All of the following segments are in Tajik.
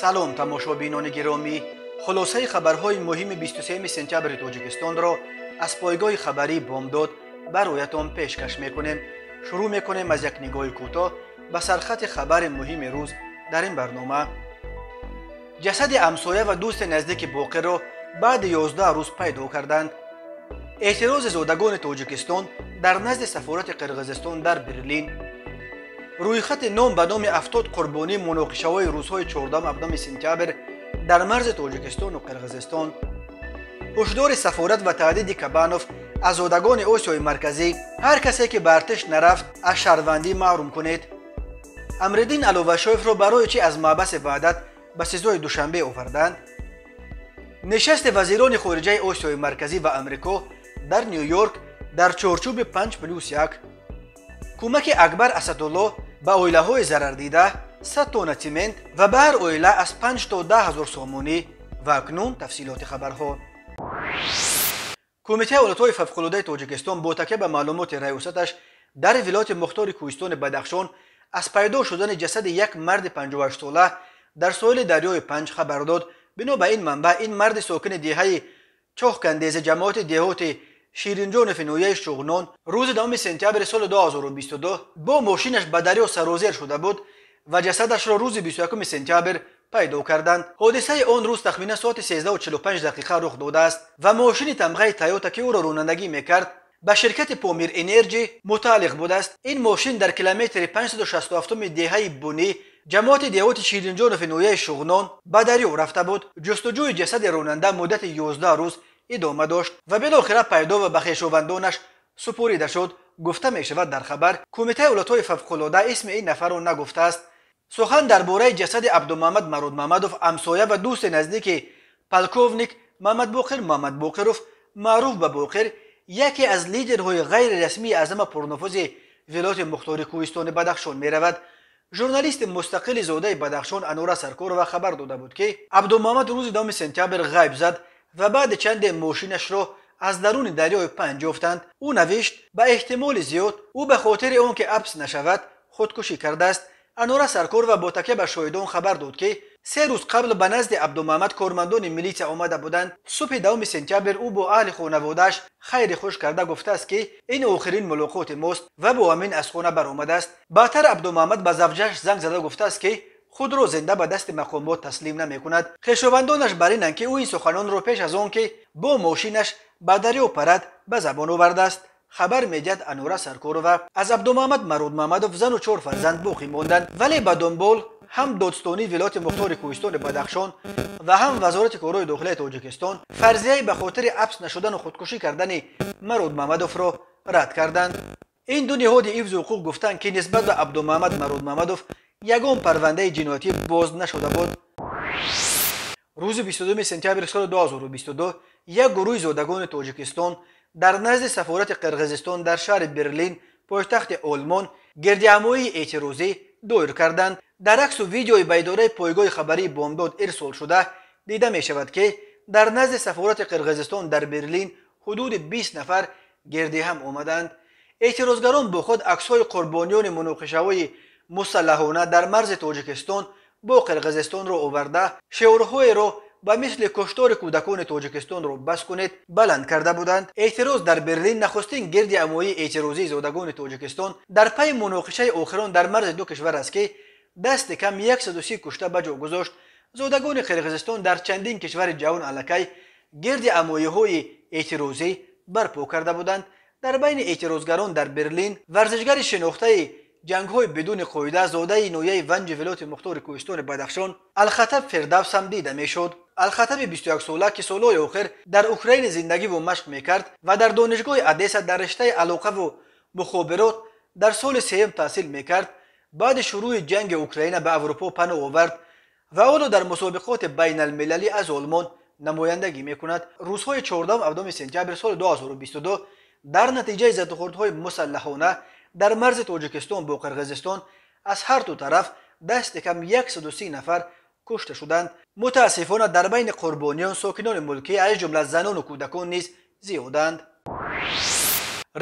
Салом, тамошобинони гиромӣ. Хулосаи хабарҳои муҳими 23 сентябри Тоҷикистонро аз пойгоҳи хабарии Бомдод бароятон пешкаш мекунем. Шурӯъ мекунем аз як нигоҳи кӯтоҳ ба сархати хабари муҳими рӯз дар ин барнома. Ҷасади ҳамсоя ва дӯсти наздики Боқирро баъди 11 рӯз пайдо карданд. Эътирози зодагони Тоҷикистон дар назди сафорати Қирғизистон дар Берлин. Рӯйхати ном ба номи 70 қурбонии муноқишаҳои рӯзҳои 14-17 сентябр дар марзи Тоҷикистону Қирғизистон. Ҳушдори сафорат ва таҳдиди Кабанов аз зодагони Осиёи Марказӣ: ҳар касе ки ба артиш нарафт, аз шаҳрвандӣ маҳрум кунед. Амриддин Аловашоевро барои чӣ аз маҳбаси Ваҳдат ба сизои Душанбе оварданд? Нишасти вазирони хориҷаи Осиёи Марказӣ ва Амрико дар Ню-Йорк дар чорчӯби 5+1. Кӯмаки Акбар Асадулло ба оилаҳои зарардида 100 тонна цемент ва ба ҳар оила аз 5 то 10 ҳазор сомонӣ. Ва акнун тафсилоти хабарҳо. Кумитаи ҳолатҳои фавқулодаи Тоҷикистон бо такя ба маълумоти раёсаташ дар вилояти мухтори Кӯҳистони Бадахшон аз пайдо шудани ҷасади як марди 58сола дар соҳили дарёи Панҷ хабар дод. Бино ба ин манбаъ, ин марди сокини деҳаи Чоҳкандези ҷамоати деҳоти Ширинҷонови ноҳияи Шуғнон рӯзи 10 сентябри соли 2022 бо мошинаш ба дарё сарозер шуда буд ва ҷасадашро рӯзи 21 сентябр пайдо карданд. Ҳодисаи он рӯз тахминан соати 13:45 рух додааст ва мошини тамғаи Тойота, ки ӯро ронандагӣ мекард, ба ширкати Помир Энерҷи мутааллиқ будааст. Ин мошин дар километри 567 деҳаи Бунӣ ҷамоати деҳоти Ширинҷонови ноҳияи Шуғнон ба дарё рафта буд. Ҷустуҷӯи ҷасади ронанда муддати 11 рӯз идома дошт ва билохира пайдо ва ба хешовандонаш супорида шуд, гуфта мешавад дар хабар. Кумитаи ҳолатҳои фавқулода исми ин нафарро нагуфтааст. Сухан дар бораи ҷасади Абдумаҳмад Мародмаҳмадов, ҳамсоя ва дӯсти наздики полковник Мамадбоқир Мамадбоқиров, маъруф ба Боқир, яке аз лидерҳои ғайрирасмии аъзама пурнуфузи вилояти мухтори Кӯҳистони Бадахшон меравад. Журналисти мустақили зодаи Бадахшон Анора Саркорова хабар дода буд, ки Абдумаҳмад рӯзи 10 сентябр ғайб зад ва баъди чанде мошинашро аз даруни дарёи Панҷ ёфтанд. Ӯ навишт: ба эҳтимоли зиёд ӯ ба хотири он ки абс нашавад, худкушӣ кардааст. Анора Саркорова бо такя ба шоҳидон хабар дод, ки 3 рӯз қабл ба назди Абдумаҳмад кормандони милитсия омада буданд. Субҳи 10 сентябр ӯ бо аҳли хонаводааш хайри хуш карда гуфтааст, ки ин охирин мулоқоти мост ва бо ҳамин аз хона баромадааст. Баъдтар Абдумаҳмад ба завҷааш занг зада гуфтааст, ки худро зинда ба дасти мақомот таслим намекунад. Хешовандонаш бар инанд, ки ӯ ин суханонро пеш аз он ки бо мошинаш ба дарё парад, ба забон овардааст, хабар медиҳад Анора Саркорова. Аз Абдумаҳмад Мародмаҳмадов зану 4 фарзанд боқӣ монданд, вале ба дунбол ҳам додстонии вилояти мухтори Кӯҳистони Бадахшон ва ҳам Вазорати корҳои дохилаи Тоҷикистон фарзияи ба хотири абс нашудану худкушӣ кардани Мародмаҳмадовро рад карданд. Ин ду ниҳоди ҳифзи ҳуқуқ гуфтанд, ки нисбат ба Абдумаҳмад Мародмаҳмадов ягон парвандаи ҷиноятӣ боз нашуда буд. Рӯзи 22 сентябри соли 2022 як гурӯҳи зодагони Тоҷикистон дар назди сафорати Қирғизистон дар шаҳри Берлин, пойтахти Олмон, гирдиҳамоии эътирозӣ доир карданд. Дар аксу видеои ба идораи пойгоҳи хабарии Бомдод ирсол шуда дида мешавад, ки дар назди сафорати Қирғизистон дар Берлин ҳудуди 20 нафар гирдиҳам омаданд. Эътирозгарон бо худ аксҳои қурбониёни муноқишаҳои мусаллаҳона дар марзи Тоҷикистон бо Қирғизистонро оварда, шиорҳоеро ба мисли куштори кӯдакони Тоҷикистонро бас кунед баланд карда буданд. Эътироз дар Берлин нахустин гирди ҳамоии эътирозии зодагони Тоҷикистон дар пайи муноқишаи охирон дар марзи ду кишвар аст, ки дасти кам 130 кушта ба ҷо гузошт. Зодагони Қирғизистон дар чандин кишвари ҷаҳон аллакай гирди ҳамоиҳои эътирозӣ барпо карда буданд. Дар байни эътирозгарон дар Берлин варзишгари шинохтаи ҷангҳои бидуни қоида, зодаи ноҳияи Ванҷи вилояти мухтори Кӯҳистони Бадахшон Алхатаб Фирдавс ҳам дида мешуд. Алхатаби 21сола, ки солҳои охир дар Украина зиндагиву машқ мекард ва дар донишгоҳи Одесса дар риштаи алоқаву мухобирот дар соли сеюм таҳсил мекард, баъди шурӯъи ҷанги Украина ба Аврупо паноҳ овард ва ҳоло дар мусобиқоти байналмилалӣ аз Олмон намояндагӣ мекунад. Рӯзҳои 14-17 сентябри соли 2022 дар натиҷаи задухӯрдҳои мусаллаҳона дар марзи Тоҷикистон бо Қирғизистон аз ҳар ду тараф дасти кам 130 нафар кушта шуданд. Мутаассифона, дар байни қурбониён сокинони мулкӣ, аз ҷумла занону кӯдакон низ зиёданд.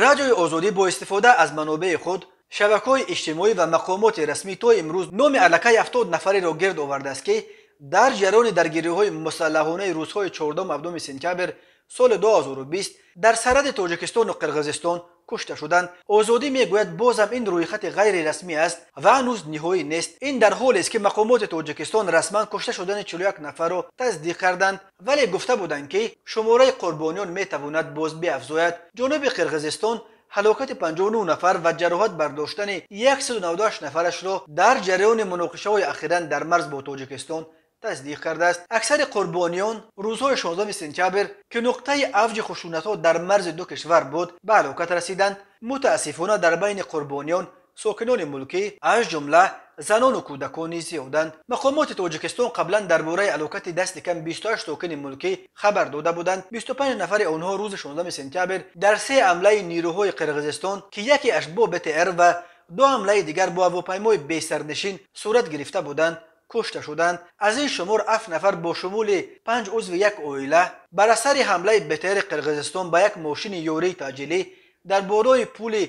Радиои Озодӣ бо истифода аз манобеи худ, шабакаҳои иҷтимоӣ ва мақомоти расмӣ то имрӯз номи аллакай 70 нафареро гирд овардааст, ки дар ҷараёни даргириҳои мусаллаҳонаи рӯзҳои 14-17 сентябр соли 2020 дар сарҳади Тоҷикистону Қирғизистон кушта шуданд. Озодӣ мегӯяд, бозам ин рӯйхати ғайрирасмӣ аст ва ҳанӯз ниҳоӣ нест. Ин дар ҳолест, ки мақомоти Тоҷикистон расман кушта шудани 41 нафарро тасдиқ карданд, вале гуфта буданд, ки шумораи қурбониён метавонад боз биафзояд. Ҷониби Қирғизистон ҳалокати 59 нафар ва ҷароҳат бардоштани 198 нафарашро дар ҷараёни муноқишаҳои ахиран дар марз бо Тоҷикистон тасдиқ кардааст. Аксари қурбониён рӯзҳои 16 сентябр, ки нуқтаи авҷи хушунатҳо дар марзи ду кишвар буд, ба ҳалокат расиданд. Мутаассифона, дар байни қурбониён сокинони мулкӣ, аз ҷумла занону кӯдакон низ зиёданд. Мақомоти Тоҷикистон қаблан дар бораи ҳалокати дасти кам 28 сокини мулкӣ хабар дода буданд. 25 нафари онҳо рӯзи 16 сентябр дар се ҳамлаи нирӯҳои Қирғизистон, ки якеаш бо БТР ва ду ҳамлаи дигар бо ҳавопаймои бесарнишин сурат гирифта буданд, кушта шуданд. Аз ин шумор 7 нафар бо шумули 5 узви як оила бар асари ҳамлаи БТРи Қирғизистон ба як мошини ёрии таъҷилӣ дар болои пули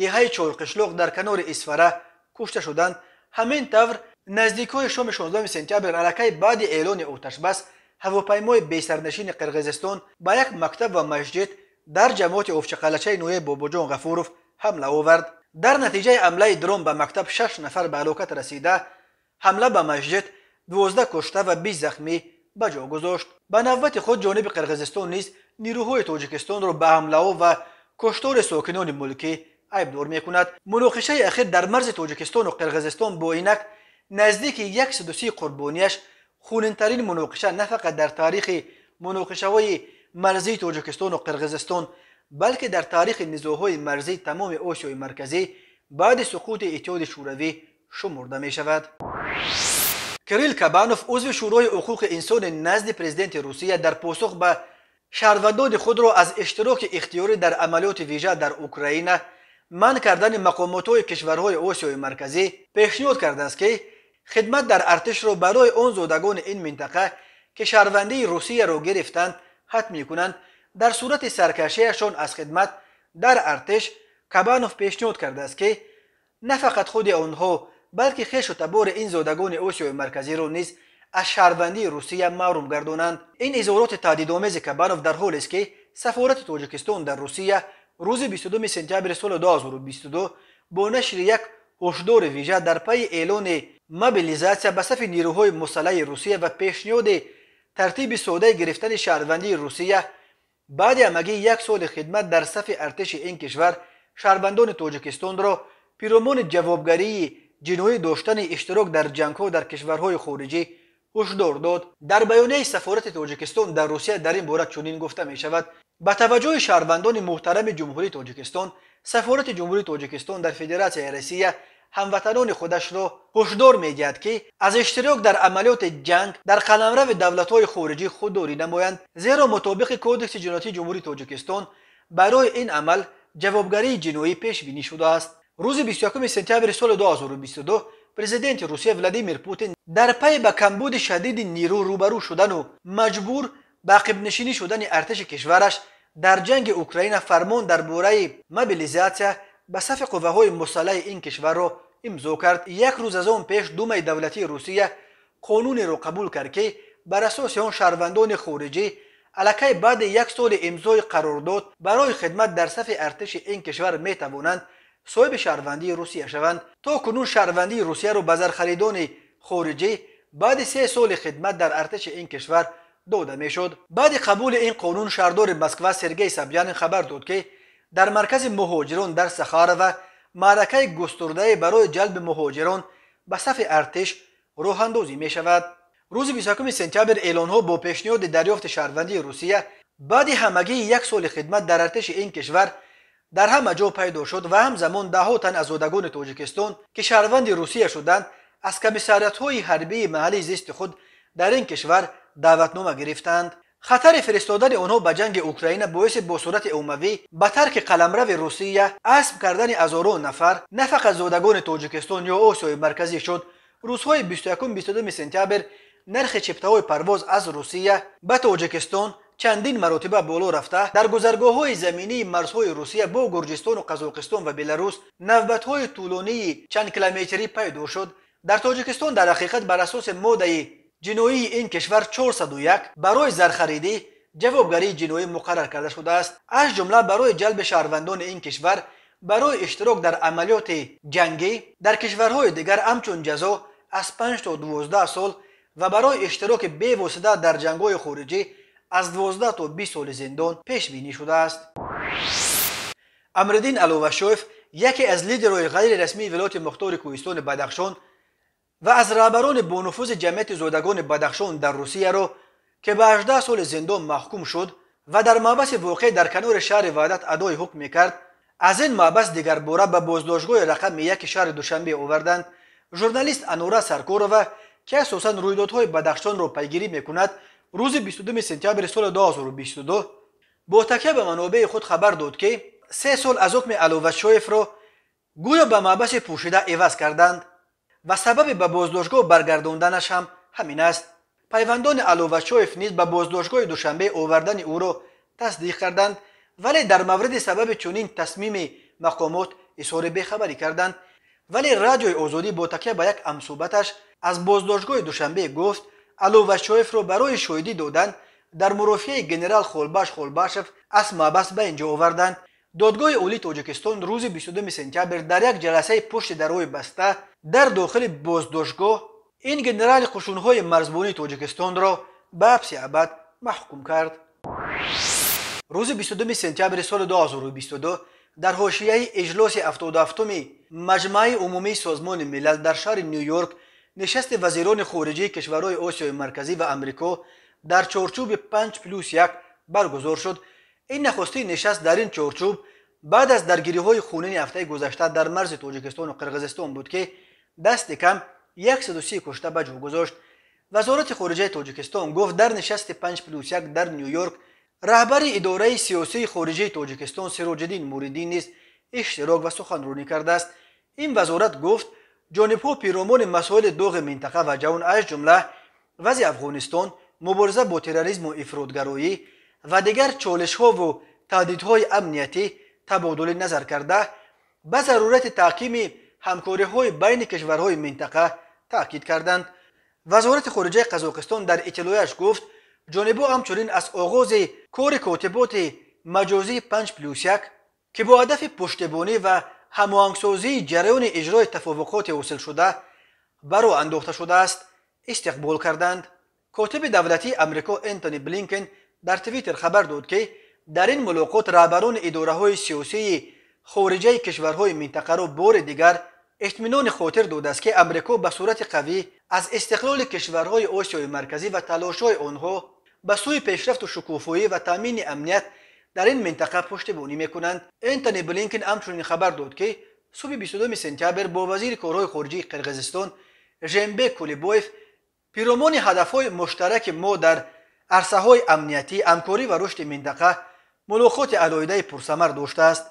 деҳаи Чорқишлоқ дар канори Исфара кушта шуданд. Ҳамин тавр, наздикҳои шоми 16 сентябр, аллакай баъди эълони оташбас, ҳавопаймои бесарнишини Қирғизистон ба як мактаб ва масҷид дар ҷамоати Овчақалачаи ноҳияи Бобоҷон Ғафуров ҳамла овард. Дар натиҷаи ҳамлаи дрон ба мактаб 6 нафар ба ҳалокат расида, ҳамла ба масҷид 12 кушта ва 20 захмӣ ба ҷо гузошт. Ба навбати худ ҷониби Қирғизистон низ нирӯҳои Тоҷикистонро ба ҳамлаҳо ва куштори сокинони мулкӣ айбдор мекунад. Муноқишаи ахир дар марзи Тоҷикистону Қирғизистон бо инак наздики 130 қурбонияш хунинтарин муноқиша на фақат дар таърихи муноқишаҳои марзии Тоҷикистону Қирғизистон, балки дар таърихи низоъҳои марзии тамоми Осиёи Марказӣ баъди суқути Иттиҳоди Шӯравӣ шумурда мешавад. Кирилл Кабанов, узви Шӯрои ҳуқуқи инсони назди президенти Русия, дар посух ба шаҳрвандони худро аз иштироки ихтиёрӣ дар амалиёти вижа дар Украина манъ кардани мақомотҳои кишварҳои Осиёи Марказӣ пешниҳод кардааст, ки хидмат дар артишро барои он зодагони ин минтақа, ки шаҳрвандии Русияро гирифтанд, ҳатмӣ кунанд. Дар сурати саркашиашон аз хидмат дар артиш, Кабанов пешниҳод кардааст, ки на фақат худи онҳо, балки хешу табори ин зодагони Осиёи Марказиро низ аз шаҳрвандии Русия маҳрум гардонанд. Ин изҳороти таҳдидомези Кабанов дар ҳолест, ки сафорати Тоҷикистон дар Русия рӯзи 22 сентябри соли 2022 бо нашри як ҳушдори вижа дар пайи эълони мобилизатсия ба сафи нирӯҳои мусаллаҳи Русия ва пешниҳоди тартиби содаи гирифтани шаҳрвандии Русия баъди ҳамагӣ як соли хидмат дар сафи артиши ин кишвар шаҳрвандони Тоҷикистонро пиромони ҷавобгарии ҷиноӣ доштани иштирок дар ҷангҳо дар кишварҳои хориҷӣ ҳушдор дод. Дар баёнияи сафорати Тоҷикистон дар Русия дар ин бора чунин гуфта мешавад: ба таваҷҷӯҳи шаҳрвандони муҳтарами Ҷумҳурии Тоҷикистон, сафорати Ҷумҳурии Тоҷикистон дар Федератсияи Россия ҳамватанони худашро ҳушдор медиҳад, ки аз иштирок дар амалиёти ҷанг дар қаламрави давлатҳои хориҷӣ худдорӣ намоянд, зеро мутобиқи Кодекси ҷиноятии Ҷумҳурии Тоҷикистон барои ин амал ҷавобгарии ҷиноӣ пешбинӣ шудааст. Рӯзи 21 сентябри соли 2022 президенти Русия Владимир Путин дар пайи ба камбуди шадиди нирӯ рӯбарӯ шудану маҷбур ба ақибнишинӣ шудани артиши кишвараш дар ҷанги Украина фармон дар бораи мобилизатсия ба сафи қувваҳои мусаллаҳи ин кишварро имзо кард. Як рӯз аз он пеш Думаи давлатии Русия қонунеро қабул кард, ки бар асоси он шаҳрвандони хориҷӣ аллакай баъди як соли имзои қарордод барои хидмат дар сафи артиши ин кишвар метавонанд соҳиби шаҳрвандии Русия шаванд. То кунун шаҳрвандии Русияро ба зархаридони хориҷӣ баъди 3 соли хидмат дар артиши ин кишвар дода мешуд. Баъди қабули ин қонун шаҳрдори Москва Сергей Собянин хабар дод, ки дар маркази муҳоҷирон дар Сахарова маъракаи густурдае барои ҷалби муҳоҷирон ба сафи артиш роҳандозӣ мешавад. Рӯзи 21 сентябр эълонҳо бо пешниҳоди дарёфти шаҳрвандии Русия баъди ҳамагии як соли хидмат дар артиши ин кишвар дар ҳама ҷо пайдо шуд ва ҳамзамон даҳҳо тан аз зодагони Тоҷикистон, ки шаҳрванди Русия шуданд, аз комиссариятҳои ҳарбии маҳаллии зисти худ дар ин кишвар даъватнома гирифтанд. Хатари фиристодани онҳо ба ҷанги Украина боиси бо сурати умумӣ ба тарки қаламрави Русия асб кардани ҳазорон нафар на фақат зодагони Тоҷикистон ё Осиёи Марказӣ шуд. Рӯзҳои 21-22 сентябр нархи чиптаҳои парвоз аз Русия ба Тоҷикистон чандин маротиба боло рафта, дар гузаргоҳҳои заминии марзҳои Русия бо Гурҷистону Қазоқистон ва Беларус навбатҳои тӯлонии чанд километрӣ пайдо шуд. Дар Тоҷикистон дар ҳақиқат бар асоси моддаи ҷиноии ин кишвар 401 барои зархаридӣ ҷавобгарии ҷиноӣ муқаррар карда шудааст. Аз ҷумла барои ҷалби шаҳрвандони ин кишвар барои иштирок дар амалиёти ҷангӣ дар кишварҳои дигар ҳамчун ҷазо аз 5 то 12 сол ва барои иштироки бевосита дар ҷангҳои хориҷӣ аз 12 то 20 соли зиндон пешбинӣ шудааст. Амриддин Аловашоев, яке аз лидерҳои ғайрирасмии вилояти мухтори кӯҳистони Бадахшон ва аз раҳбарони бонуфузи ҷамъияти зодагони Бадахшон дар Русияро, ки ба 18 соли зиндон маҳкум шуд ва дар маҳбаси воқеъ дар канори шаҳри Ваҳдат адои ҳукм мекард, аз ин маҳбас дигарбора ба боздоштгоҳи рақами 1 шаҳри Душанбе оварданд. Журналист Анора Саркорова, ки асосан рӯйдодҳои Бадахшонро пайгирӣ мекунад, рӯзи 22 сентябри соли 2022 бо такя ба манобеи худ хабар дод, ки 3 сол аз ҳукми Аловашоевро гӯё ба маҳбаси пӯшида иваз карданд ва сабаби ба боздоштгоҳ баргардонданаш ҳам ҳамин аст. Пайвандони Аловашоев низ ба боздоштгоҳи Душанбе овардани ӯро тасдиқ карданд, вале дар мавриди сабаби чунин тасмими мақомот изҳори бехабарӣ карданд. Вале Радиои Озодӣ бо такя ба як ҳамсӯҳбаташ аз боздоштгоҳи Душанбе гуфт, Аловашоевро барои шоҳидӣ додан дар мурофиаи генерал Холбаш Холбашев аз маҳбас ба инҷо оварданд. Додгоҳи Олии Тоҷикистон рӯзи 22 сентябр дар як ҷаласаи пушти дарҳои баста дар дохили боздоштгоҳ ин генерали қушунҳои марзбонии Тоҷикистонро ба ҳабси абад маҳкум кард. Рӯзи 22 сентябри соли 2022 дар ҳошияи иҷлоси 77-уми Маҷмааи умумии Созмони Милал дар шаҳри Ню-Йорк нишасти вазирони хориҷии кишварҳои Осиёи Марказӣ ва Амрико дар чорчӯби 5+1 баргузор шуд. Ин нахустин нишаст дар ин чорчӯб баъд аз даргириҳои хунини ҳафтаи гузашта дар марзи Тоҷикистону Қирғизистон буд, ки дасти кам 130 кушта ба ҷо гузошт. Вазорати хориҷаи Тоҷикистон гуфт, дар нишасти 5+1 дар Ню-Йорк раҳбари идораи сиёсии хориҷии Тоҷикистон Сироҷиддин Муриддин низ иштирок ва суханронӣ кардааст. Ин вазорат гуфт, ҷонибҳо пиромони масоили доғи минтақа ва ҷаҳон, аз ҷумла вазъи Афғонистон, мубориза бо терроризму ифротгароӣ ва дигар чолишҳову таҳдидҳои амниятӣ табодули назар карда, ба зарурати таҳкими ҳамкориҳои байни кишварҳои минтақа таъкид карданд. Вазорати хориҷаи Қазоқистон дар иттилояш гуфт, ҷонибҳо ҳамчунин аз оғози кори котиботи маҷозии 5+1, ки бо ҳадафи пуштибонӣ ва ҳамоҳангсозии ҷараёни иҷрои тафовуқоти ҳосилшуда ба роҳ андохта шудааст, истиқбол карданд. Котиби давлатии Амрико Энтони Блинкен дар Твиттер хабар дод, ки дар ин мулоқот раҳбарони идораҳои сиёсии хориҷаи кишварҳои минтақаро бори дигар итминони хотир додааст, ки Амрико ба сурати қавӣ аз истиқлоли кишварҳои Осиёи Марказӣ ва талошҳои онҳо ба сӯи пешрафту шукуфоӣ ва таъмини амният дар ин минтақа пуштибонӣ мекунанд. Энтони Блинкен ҳамчунин хабар дод, ки субҳи 22 сентябр бо вазири корҳои хориҷии Қирғизистон Жээнбек Кулибоев пиромони ҳадафҳои муштараки мо дар арсаҳои амниятӣ, ҳамкорӣ ва рушди минтақа мулоқоти алоҳидаи пурсамар доштааст.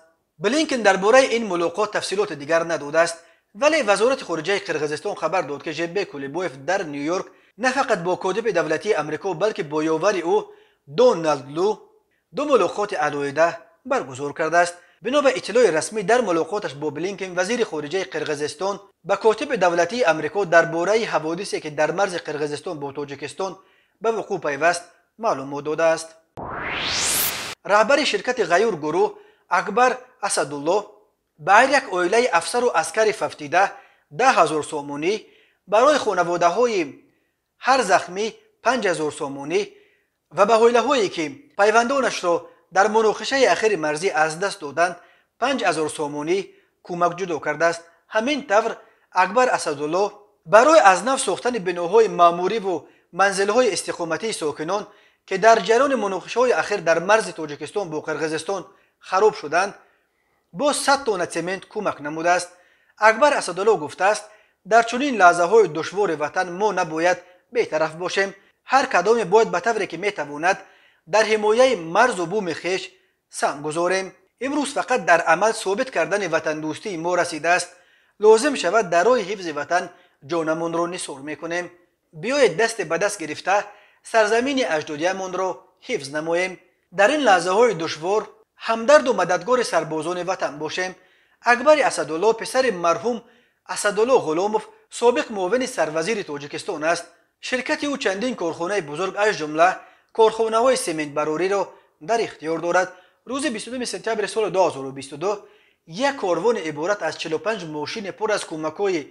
Блинкен дар бораи ин мулоқот тафсилоти дигар надодааст, вале вазорати хориҷаи Қирғизистон хабар дод, ки Жээнбек Кулибоев дар Ню-Йорк на фақат бо котиби давлатии Амрико, балки бо ёвари ӯ Доналд Лу ду мулоқоти алоҳида баргузор кардааст. Бино ба иттилои расмӣ, дар мулоқоташ бо Блинкен вазири хориҷаи Қирғизистон ба котиби давлатии Амрико дар бораи ҳаводисе, ки дар марзи Қирғизистон бо Тоҷикистон ба вуқӯъ пайваст, маълумот додааст. Раҳбари ширкати Ғаюр гурӯҳ Акбар Асадулло ба ҳар як оилаи афсару аскари фавтида 10 000 сомонӣ, барои хонаводаҳои ҳар захмӣ 5 000 сомонӣ ва ба оилаҳое, ки пайвандонашро дар муноқишаи ахири марзӣ аз даст доданд, 5 000 сомонӣ кӯмак ҷудо кардааст. Ҳамин тавр Акбар Асадулло барои аз нав сохтани биноҳои маъмуриву манзилҳои истиқоматии сокинон, ки дар ҷараёни муноқишаҳои ахир дар марзи Тоҷикистон бо Қирғизистон хароб шуданд, бо 100 тонна цемент кӯмак намудааст. Акбар Асадулло гуфтааст, дар чунин лаҳзаҳои душвори ватан мо набояд бетараф бошем. Ҳар кадоме бояд ба тавре ки метавонад дар ҳимояи марзу буми хеш саҳм гузорем. Имрӯз фақат дар амал собит кардани ватандӯстии мо расидааст. Лозим шавад дар роҳи ҳифзи ватан ҷонамонро нисор мекунем. Биёед дасте ба даст гирифта сарзамини аҷдодиямонро ҳифз намоем. Дар ин лаҳзаҳои душвор ҳамдарду мададгори сарбозони ватан бошем. Акбари Асадулло писари марҳум Асадулло Ғуломов, собиқ муовини сарвазири Тоҷикистон аст. Ширкати ӯ чандин корхонаи бузург, аз ҷумла корхонаҳои сементбарориро дар ихтиёр дорад. Рӯзи 22 сентябри соли 2022 як корвони иборат аз 45 мошини пур аз кӯмакҳои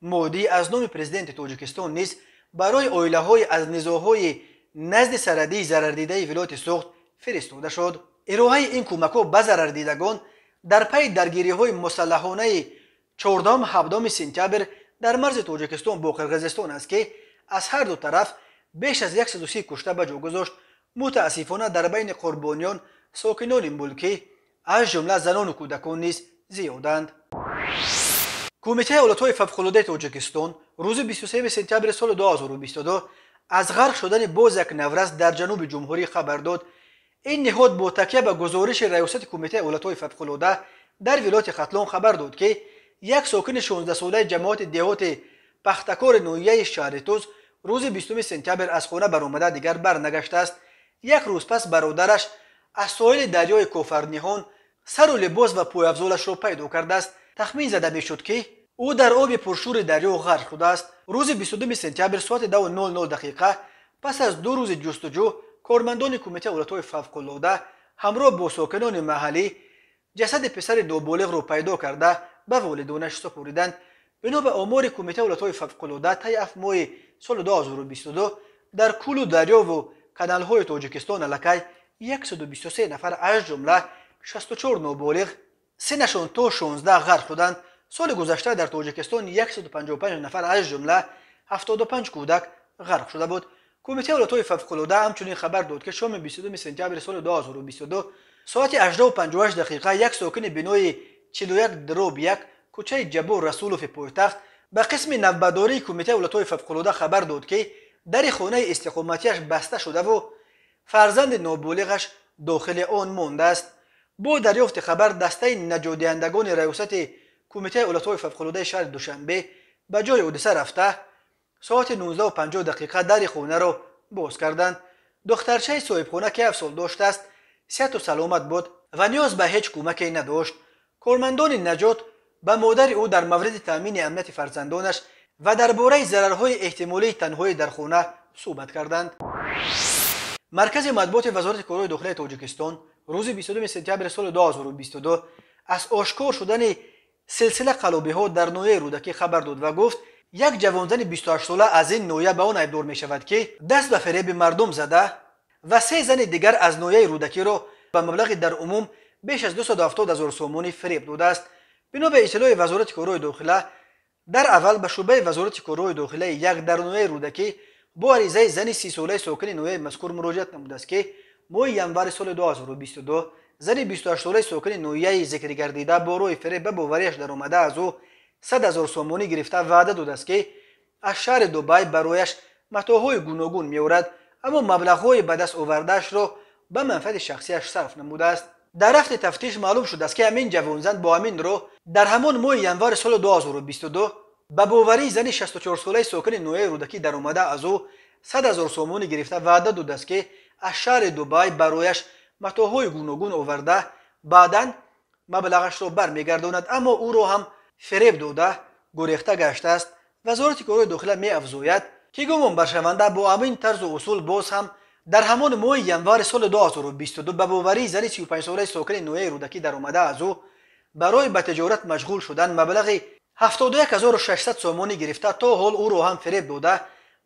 моддӣ аз номи президенти Тоҷикистон низ барои оилаҳои аз низоъҳои назди сарҳадии зарардидаи вилояти Суғд фиристода шуд. Ироҳаи ин кӯмакҳо ба зарардидагон дар пайи даргириҳои мусаллаҳонаи 14-17 сентябр дар марзи Тоҷикистон бо Қирғизистон аст, ки аз ҳар ду тараф беш аз 130 кушта ба ҷо гузошт. Мутаассифона, дар байни қурбониён сокинони мулкӣ, аз ҷумла занону кӯдакон низ зиёданд. Кумитаи ҳолатҳои фавқулодаи Тоҷикистон рӯзи 23 сентябри соли 2022 аз ғарқ шудани боз як наврас дар ҷануби ҷумҳурӣ хабар дод. Ин ниҳод бо такя ба гузориши раёсати кумитаи ҳолатҳои фавқулода дар вилояти Хатлон хабар дод, ки як сокини 16-солаи ҷамоати деҳоти Пахтакори ноҳияи Шаҳритуз рӯзи 20 сентябр аз хона баромада, дигар барнагаштааст. Як рӯз пас бародараш аз соҳили дарёи Кофарниҳон сару либос ва пойафзолашро пайдо кардааст. Тахмин зада мешуд, ки ӯ дар оби пуршӯри дарё ғарқ шудааст. Рӯзи 22 сентябр соати 2:00 дақиқа, пас аз 2 рӯзи ҷустуҷӯ, кормандони кумитаи ҳолатҳои фавқулода ҳамроҳ бо сокинони маҳаллӣ ҷасади писари ноболиғро пайдо карда, ба волидонаш супориданд. Бино ба омори кумитаи ҳолатҳои фавқулода, таи 7 моҳи соли 2022 дар кӯлу дарёву каналҳои Тоҷикистон аллакай 123 нафар, аз ҷумла 64 ноболиғ, синнашон то 16, ғарқ шуданд. Соли гузашта дар Тоҷикистон 155 нафар, аз ҷумла 75 кӯдак, ғарқ шуда буд. Кумитаи ҳолатҳои фавқулода ҳамчунин хабар дод, ки шоми 22 сентябри соли 2022 соати 18:58 дақиқа як сокини бинои 41/1 кӯчаи Ҷаббор Расулови пойтахт ба қисми навбатдории кумитаи ҳолатҳои фавқулода хабар дод, ки дари хонаи истиқоматиаш баста шудаву фарзанди ноболиғаш дохили он мондааст. Бо дарёфти хабар дастаи наҷотдиҳандагони раёсати кумитаи ҳолатҳои фавқулодаи шаҳри Душанбе ба ҷои ҳодиса рафта, соати 19:50 дақиқа дари хонаро боз карданд. Духтарчаи соҳибхона, ки 7 сол доштааст, сиҳату саломат буд ва ниёз ба ҳеҷ кӯмаке надошт. Кормандони наҷот ба модари ӯ дар мавриди таъмини амнияти фарзандонаш ва дар бораи зарарҳои эҳтимолии танҳоӣ дар хона суҳбат карданд. Маркази матбуоти Вазорати корҳои дохилаи Тоҷикистон рӯзи 22 сентябри соли 2022 аз ошкор шудани силсила қаллобиҳо дар ноҳияи Рӯдакӣ хабар дод ва гуфт, як ҷавонзани 28сола аз ин ноҳия ба он айбдор мешавад, ки даст ба фиреби мардум зада ва се зани дигар аз ноҳияи Рӯдакиро ба маблағи дар умум беш аз 270 ҳазор сомонӣ фиреб додааст. Бино ба иттилои Вазорати корҳои дохила, дар аввал ба шӯъбаи Вазорати корҳои дохилаи як дар ноҳияи Рӯдакӣ бо аризаи зани 30-солаи сокини ноҳияи мазкур муроҷиат намудааст, ки моҳи январи соли 2022 зани 28-солаи сокини ноҳияи зикргардида бо роҳи фиреб ба бовариаш даромада, аз ӯ 100 ҳазор сомонӣ гирифта, ваъда додааст, ки аз шаҳри Дубай барояш матоъҳои гуногун меорад, аммо маблағҳои ба даст овардаашро ба манфиати шахсиаш сарф намудааст. Дар рафти тафтиш маълум шудааст, ки ҳамин ҷавонзан бо ҳамин роҳ дар ҳамон моҳи январи соли 2022 ба боварии зани 64-солаи сокини ноҳияи Рӯдакӣ даромада, аз ӯ 100 ҳазор сомонӣ гирифта, ваъда додааст, ки аз шаҳри Дубай барояш матоъҳои гуногун оварда, баъдан маблағашро бармегардонад, аммо ӯро ҳам фиреб дода, гурехта гаштааст. Вазорати корҳои дохила меафзояд, ки гумонбаршаванда бо ҳамин тарзу усул боз ҳам дар ҳамон моҳи январи соли 2022 ба боварии зани 35-солаи сокини ноҳияи Рӯдакӣ даромада, аз ӯ барои ба тиҷорат машғул шудан маблағи 71 600 сомонӣ гирифта, то ҳол ӯро ҳам фиреб дода,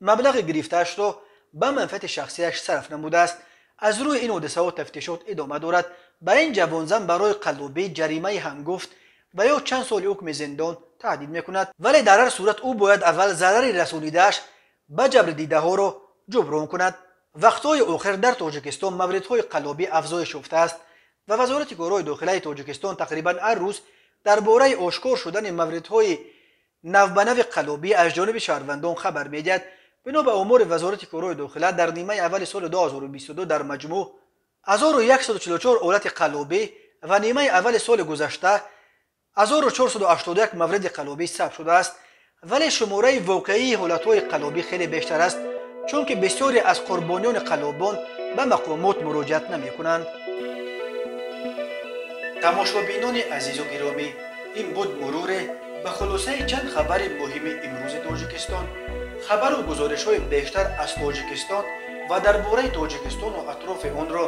маблағи гирифтаашро ба манфиати шахсияш сарф намудааст. Аз рӯи ин ҳодисаҳо тафтишот идома дорад. Ба ин ҷавонзан барои қаллобӣ ҷаримаи ҳангуфт ва ё чанд соли ҳукми зиндон таҳдид мекунад, вале дар ҳар сурат ӯ бояд аввал зарари расонидааш ба ҷабрдидаҳоро ҷуброн кунад. Вақтҳои охир дар Тоҷикистон мавридҳои қаллобӣ афзоиш ёфтааст ва Вазорати корҳои дохилаи Тоҷикистон тақрибан ҳар рӯз дар бораи ошкор шудани мавридҳои навбанави қаллобӣ аз ҷониби шаҳрвандон хабар медиҳад. Бино ба омори Вазорати корҳои дохила, дар нимаи аввали соли 2022 дар маҷмӯъ 1144 ҳолати қаллобӣ ва нимаи аввали соли гузашта 1481 мавриди қаллобӣ сабт шудааст, вале шумораи воқеии ҳолатҳои қаллобӣ хеле бештар аст, чунки бисёре аз қурбониёни қаллобон ба мақомот муроҷиат намекунанд. Тамошобинони азизу гиромӣ, ин буд муруре Ба хулосаи чанд хабари муҳими имрӯзи Тоҷикистон. Хабару гузоришҳои бештар аз Тоҷикистон ва дар бораи Тоҷикистону атрофи онро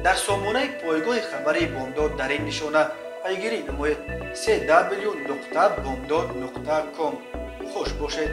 дар сомонаи пойгоҳи хабарии Бомдод дар ин нишона пайгирӣ намоед: cw.bomdod.com. Хуш бошед.